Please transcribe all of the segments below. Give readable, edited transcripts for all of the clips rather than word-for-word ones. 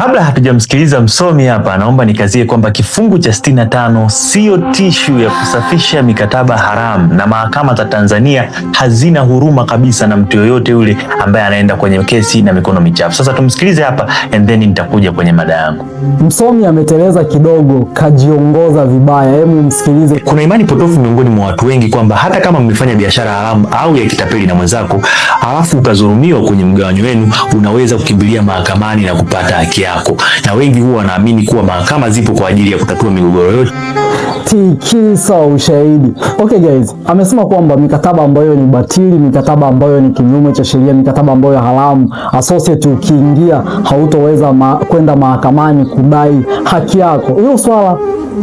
Kabla hatujamsikiliza msomi hapa, naomba nikazie kwamba kifungu cha 65 sio tishu ya kusafisha mikataba haramu, na mahakama za Tanzania hazina huruma kabisa na mtu yoyote yule ambaye anaenda kwenye kesi na mikono michafu. Sasa tumsikilize hapa and then nitakuja kwenye mada yangu. Msomi ameteleza kidogo, kajiongoza vibaya. Hebu msikilize. Kuna imani potofu miongoni mwa watu wengi kwamba hata kama mmefanya biashara haramu au ya kitapeli na mwenzako, alafu ukadhulumiwa kwenye mgawanyo wenu, unaweza kukimbilia mahakamani na kupata haki yako. Na wengi huwa wanaamini kuwa mahakama zipo kwa ajili ya kutatua migogoro yote. Tikisa ushahidi. Okay guys, amesema kwamba mikataba ambayo ni batili, mikataba ambayo ni kinyume cha sheria, mikataba ambayo haramu, associate, ukiingia hautoweza kwenda mahakamani kudai haki yako. Hilo swala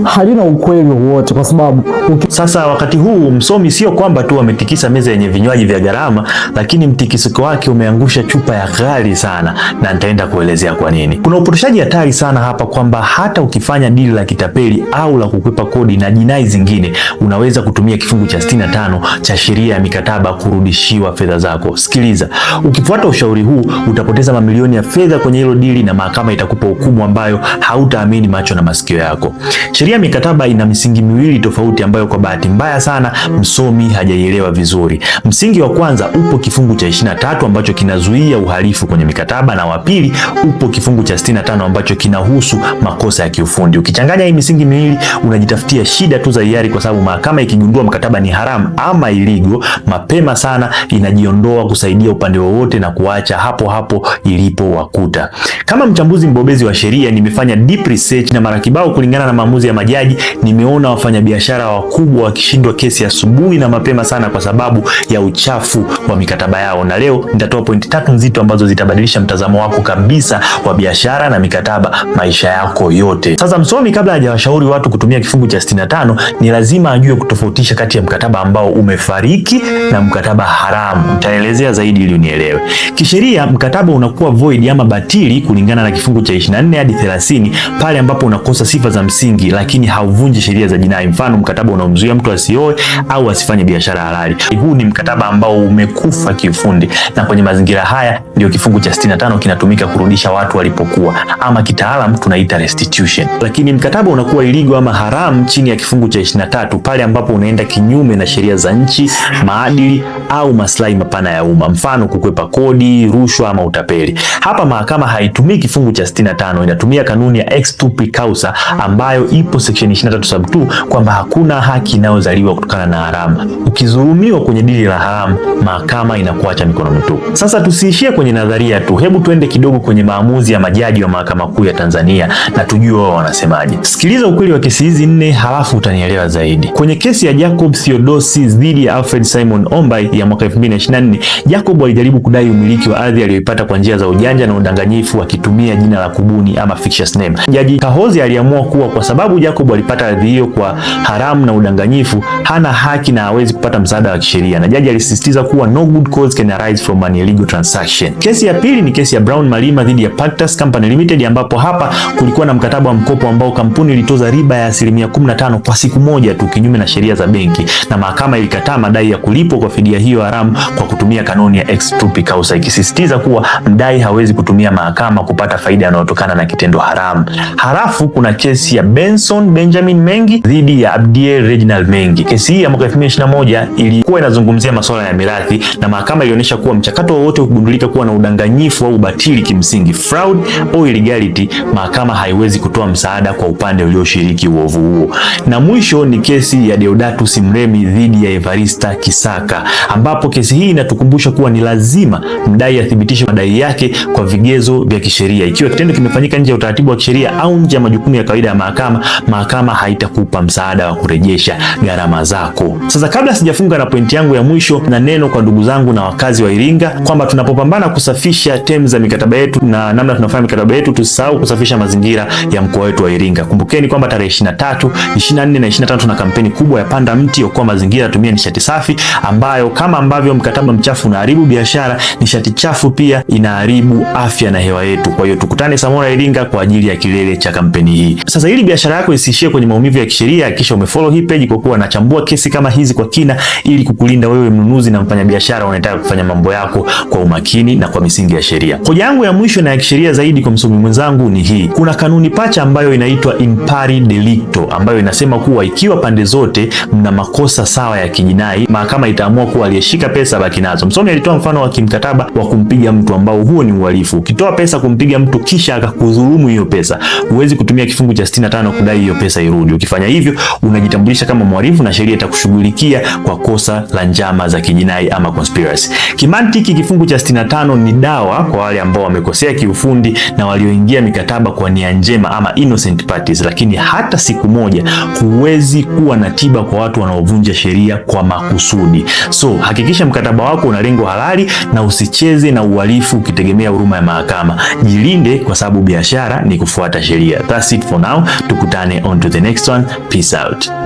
halina ukweli wowote kwa sababu Sasa wakati huu msomi sio kwamba tu ametikisa meza yenye vinywaji vya gharama, lakini mtikisiko wake umeangusha chupa ya ghali sana, na nitaenda kuelezea kwa nini. Kuna upotoshaji hatari sana hapa kwamba hata ukifanya dili la kitapeli au la kukwepa kodi na jinai zingine, unaweza kutumia kifungu cha 65 cha sheria ya mikataba kurudishiwa fedha zako. Sikiliza, ukifuata ushauri huu utapoteza mamilioni ya fedha kwenye hilo dili na mahakama itakupa hukumu ambayo hautaamini macho na masikio yako. Sheria ya mikataba ina misingi miwili tofauti ambayo kwa bahati mbaya sana msomi hajaielewa vizuri. Msingi wa kwanza upo kifungu cha 23 ambacho kinazuia uhalifu kwenye mikataba, na wa pili upo kifungu cha 65 ambacho kinahusu makosa ya kiufundi. Ukichanganya hii misingi miwili unajitafutia shida tu za hiari, kwa sababu mahakama ikigundua mkataba ni haramu ama illegal, mapema sana inajiondoa kusaidia upande wowote na kuacha hapo hapo ilipowakuta. Kama mchambuzi mbobezi wa sheria, nimefanya deep research na mara kibao kulingana na maamuzi ya majaji, nimeona wafanyabiashara wakubwa wakishindwa kesi asubuhi na mapema sana kwa sababu ya uchafu wa mikataba yao, na leo nitatoa pointi tatu nzito ambazo zitabadilisha mtazamo wako kabisa wa biashara na mikataba maisha yako yote. Sasa msomi kabla hajawashauri watu kutumia kifungu cha 65 ni lazima ajue kutofautisha kati ya mkataba ambao umefariki na mkataba haramu. Nitaelezea zaidi ili unielewe. Kisheria, mkataba unakuwa void ama batili kulingana na kifungu cha 24 hadi 30 pale ambapo unakosa sifa za msingi lakini hauvunji sheria za jinai. Mfano, mkataba unaomzuia mtu asioe au asifanye biashara halali. Huu ni mkataba ambao umekufa kiufundi, na kwenye mazingira haya ndio kifungu cha 65 kinatumika kurudisha watu walipokuwa, ama kitaalam tunaita restitution. Lakini mkataba unakuwa illegal ama haramu chini ya kifungu cha 23 pale ambapo unaenda kinyume na sheria za nchi, maadili au maslahi mapana ya umma, mfano kukwepa kodi, rushwa ama utapeli. Hapa mahakama haitumii kifungu cha 65, inatumia kanuni ya ex turpi causa ambayo ipo section 23 sub 2 kwamba hakuna haki inayozaliwa kutokana na haramu. Ukidhulumiwa kwenye dili la haramu, mahakama inakuacha mikono mitupu. Sasa tusiishie kwenye nadharia tu, hebu tuende kidogo kwenye maamuzi ya majaji wa Mahakama Kuu ya Tanzania na tujue wao wanasemaje. Sikiliza ukweli wa kesi hizi nne, halafu utanielewa zaidi. Kwenye kesi ya Jacob Theodosi dhidi ya Alfred Simon Ombai ya mwaka 2024, Jacob alijaribu kudai umiliki wa ardhi aliyoipata kwa njia za ujanja na udanganyifu akitumia jina la kubuni ama fictitious name. Jaji Kahozi aliamua kuwa kwa sababu Jacob alipata ardhi hiyo kwa haramu na udanganyifu, hana haki na hawezi kupata msaada wa kisheria, na jaji alisisitiza kuwa no good cause can arise from an illegal transaction. Kesi ya pili ni kesi ya Brown Malima dhidi ya Pactus Company Limited, ambapo hapa kulikuwa na mkataba wa mkopo ambao kampuni ilitoza riba ya 15% kwa siku moja tu, kinyume na sheria za benki, na mahakama ilikataa madai ya kulipwa kwa fidia hiyo haramu kwa kutumia kanuni ya ex turpi causa, ikisisitiza kuwa mdai hawezi kutumia mahakama kupata faida inayotokana na kitendo haramu. Halafu kuna kesi ya Benson Benjamin Mengi dhidi ya Abdiel Reginald Mengi. Kesi hii ya mwaka 2021 ilikuwa inazungumzia masuala ya mirathi na mahakama ilionyesha kuwa mchakato wowote ukigundulika kuwa na udanganyifu au ubatili, kimsingi fraud au illegality, mahakama haiwezi kutoa msaada kwa upande ulioshiriki uovu huo. Na mwisho ni kesi ya Deodatus Mremi dhidi ya Evarista Kisaka, ambapo kesi hii inatukumbusha kuwa ni lazima mdai athibitishe madai yake kwa vigezo vya kisheria. Ikiwa kitendo kimefanyika nje ya utaratibu wa kisheria au nje ya majukumu ya kawaida ya mahakama, mahakama haitakupa msaada wa kurejesha gharama zako. Sasa kabla sijafunga na pointi yangu ya mwisho, na neno kwa ndugu zangu na wakazi wa Iringa kwamba tunapopambana kusafisha terms za mikataba yetu na namna tunafanya mikataba yetu, tusisahau kusafisha mazingira ya mkoa wetu wa Iringa. Kumbukeni kwamba tarehe 23, 24 na 25 tuna kampeni kubwa ya panda mti, okoa mazingira, tumia nishati safi, ambayo kama ambavyo mkataba mchafu unaharibu biashara, nishati chafu pia inaharibu afya na hewa yetu. Kwa hiyo tukutane Samora Iringa kwa ajili ya kilele cha kampeni hii. Sasa ili biashara yako yako isiishie kwenye maumivu ya kisheria, hakikisha umefollow hii page, kwa kuwa nachambua kesi kama hizi kwa kina ili kukulinda wewe mnunuzi na mfanyabiashara unayetaka kufanya mambo yako kwa umakini na kwa misingi ya sheria. Hoja yangu ya mwisho na ya kisheria zaidi kwa msomi mwenzangu ni hii. Kuna kanuni pacha ambayo inaitwa in pari delicto ambayo inasema kuwa ikiwa pande zote mna makosa sawa ya kijinai, mahakama itaamua kuwa aliyeshika pesa baki nazo. Msomi alitoa mfano wa kimkataba wa kumpiga mtu ambao huo ni uhalifu. Ukitoa pesa kumpiga mtu kisha akakudhulumu hiyo pesa, huwezi kutumia kifungu cha 65 kudai hiyo pesa irudi. Ukifanya hivyo, unajitambulisha kama mhalifu na sheria itakushughulikia kwa kosa la njama za kijinai ama conspiracy. Kimantiki, kifungu cha 65 ni dawa kwa wale ambao wamekosea kiufundi na walioingia mikataba kwa nia njema ama innocent parties, lakini hata siku moja huwezi kuwa na tiba kwa watu wanaovunja sheria kwa makusudi. So hakikisha mkataba wako una lengo halali na usicheze na uhalifu ukitegemea huruma ya mahakama. Jilinde kwa sababu biashara ni kufuata sheria. That's it for now. Tukutane on to the next one. Peace out.